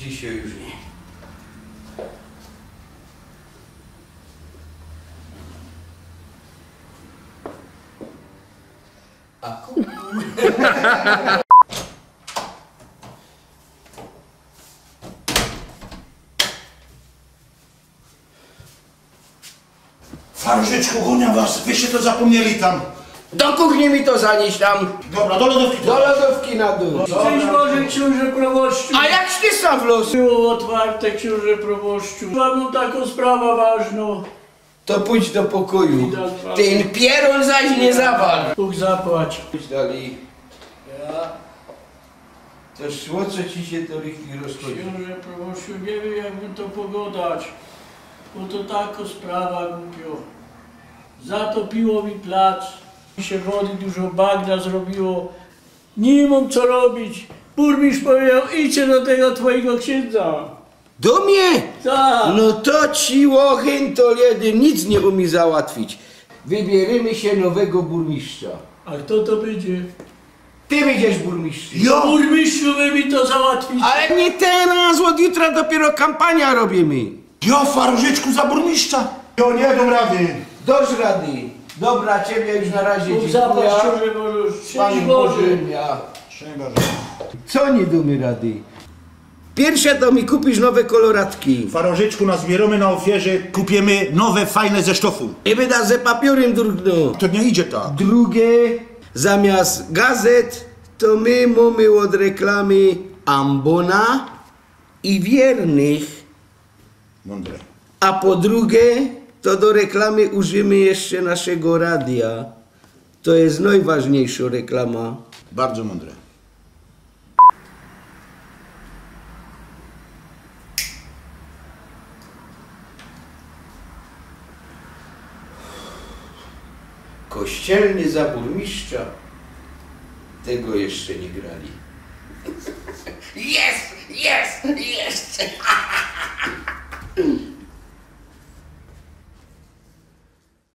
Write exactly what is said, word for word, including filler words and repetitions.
Dzisiej już niy. A ku... Farożyczku, goniã was, wyście to zapōmnieli tam. Do kuchni mi to zanieś tam. Dobra, do lodōwki. Do lodōwki na dōł. Szczynść Boże, ksiōnże proboszczu. A jak ty sam wlōz? Było ôtwarte, ksiōnże proboszczu. Mōm takõ sprawã ważnõ. To pōdź do pokoju. Idę. Tyn pierōn zaś niy zawal. Bōg zapłać. Idź dalij. Ja. To szło, co ci sie to richtig rozchodzi? Ksiōnże proboszczu, niy wiym, jak bym to pogodać, bo to takŏ sprawa gupio. Zatopiło mi plac, mi sie wody dużo, bagna zrobiło. Niy mōm co robić. Burmistrz powiedzioł: „Idźcie do tego twojego księdza”. Do mie? Tak. No to ci ôchyn to jedyn nic niy umie załatwić. Wybiyrymy sie nowego burmistrza. A fto to bydzie? Ty bydziesz burmistrzym. Jo! Burmistrzu, wy mi to załatwicie. Ale niy teroz, ôd jutra dopiyro kampaniã robiymy. Jo, farożyczku, za burmistrza. Jo, niy dōm rady. Dŏsz rady. Dobra, ciebie już na razie dziynkuja. Bōg zapłać, ksiōnże, bo już... Panie Boże, ja. Szczynść Boże. Co niy dōmy rady? Piyrsze to mi kupisz nowe koloratki. Farożyczku, nazbiyrōmy na ôfierze, kupiymy nowe, fajne ze sztofu. Niy byda ze papiorym druknōł. To niy idzie tak. Drugie, zamiast gazet, to my mōmy ôd reklamy Ambona i Wiernych. Mōndre. A po drugie, to do reklamy użyjymy jeszcze naszego radia. To je nojważniyjszŏ reklama. Bardzo mōndre. Kościelny za burmistrza? Tego jeszcze niy grali. Jest! Jest! Jest!